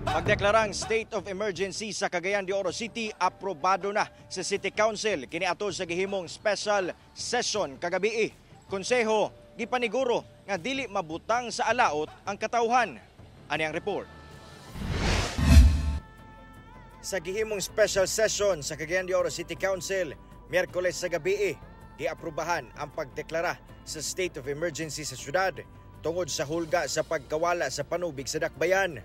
Pagdeklarang state of emergency sa Cagayan de Oro City, aprobado na sa City Council kini atol sa gihimong special session kagabi. Konseho gipaniguro nga dili mabutang sa alaot ang katawhan. Ani ang report. Sa gihimong special session sa Cagayan de Oro City Council, Miyerkules sa gabi, giaprobahan ang pagdeklara sa state of emergency sa syudad tungod sa hulga sa pagkawala sa panubig sa dakbayan.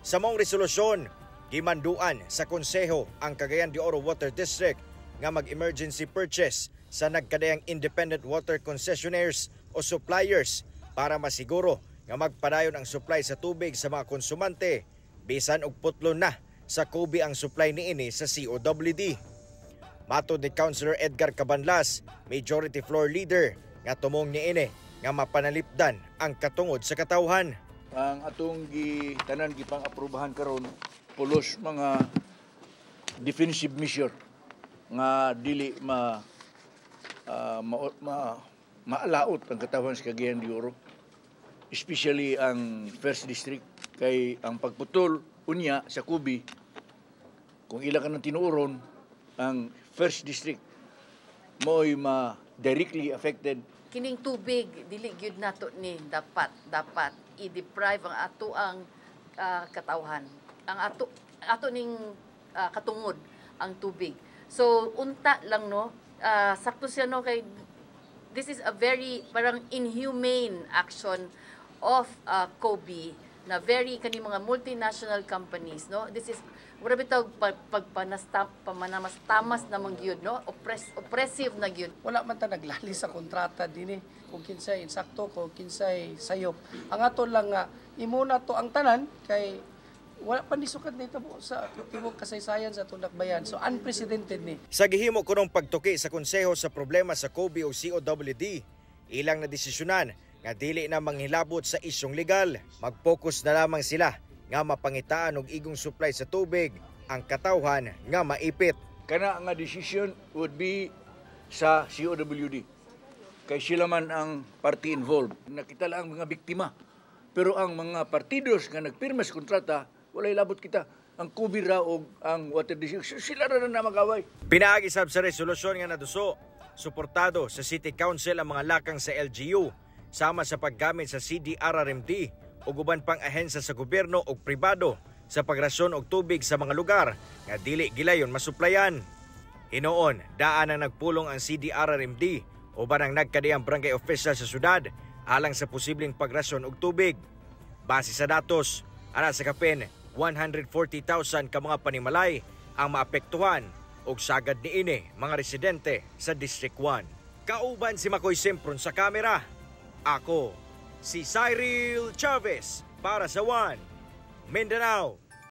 Sa maong resolusyon, gimanduan sa konseho ang Cagayan de Oro Water District nga mag-emergency purchase sa nagkadayang independent water concessionaires o suppliers para masiguro nga magpadayon ang supply sa tubig sa mga konsumante bisan og putlon na sa Kobe ang supply niini sa COWD. Matod ni Councilor Edgar Cabanlas, majority floor leader, nga tumong niini nga mapanalipdan ang katungod sa katawhan. Ang atong gi tanan gipang aprobahan karon pulos mga defensive measure nga dili ma maalaot ang katawhan sa Cagayan de Oro, especially ang first district, kay ang pagputol unya sa Kubi, kung ila ka ng tinuoron, ang first district mo'y ma directly affected. Kining tubig, dili gyud nato ni dapat dapat i-deprive ang ato ang katawhan, ang ato ato ning katungod ang tubig. So unta lang, no, sakto siya, no, kay this is a very parang inhumane action of Kobe na very kani mga multinational companies, no. This is mura bitaw pagpanasta pamanamastamas namang gyud, no, oppressive na gyud. Wala man ta naglali sa kontrata dinhi kung kinsay insakto, kung kinsay sayop. Ang ato lang nga imuna to ang tanan kay wala pa ni sukad nito sa tibuok kasaysayan sa atong dakbayan. So unprecedented ni. Sa gihimo kunong pagtuki sa konseho sa problema sa Kobe o COWD, ilang nadesisyonan nga dili na manghilabot sa isyong legal. Mag-focus na lamang sila nga mapangitaan og igong supply sa tubig ang katawhan nga maipit. Kana nga decision would be sa COWD. Kay sila man ang party involved. Nakita lang ang mga biktima. Pero ang mga partidos nga nagpirma sa kontrata, walay labot kita. Ang Kubi ra og ang water district, sila ra na magaway. Pinaagi sab sa resolusyon nga naduso, suportado sa City Council ang mga lakang sa LGU sama sa paggamit sa CDRRMD ug uban pang ahensya sa gobyerno ug pribado sa pagrasyon og tubig sa mga lugar nga dili gilayon masuplayan. Hinuon, daan ang nagpulong ang CDRRMD uban ang nagkadiyang barangay official sa syudad alang sa posibleng pagrasyon og tubig. Base sa datos, ara sa kapin 140,000 ka mga panimalay ang maapektuhan og sagad niini mga residente sa District 1. Kauban si Makoy Sempron sa kamera. Ako, si Cyril Chavez para sa One Mindanao.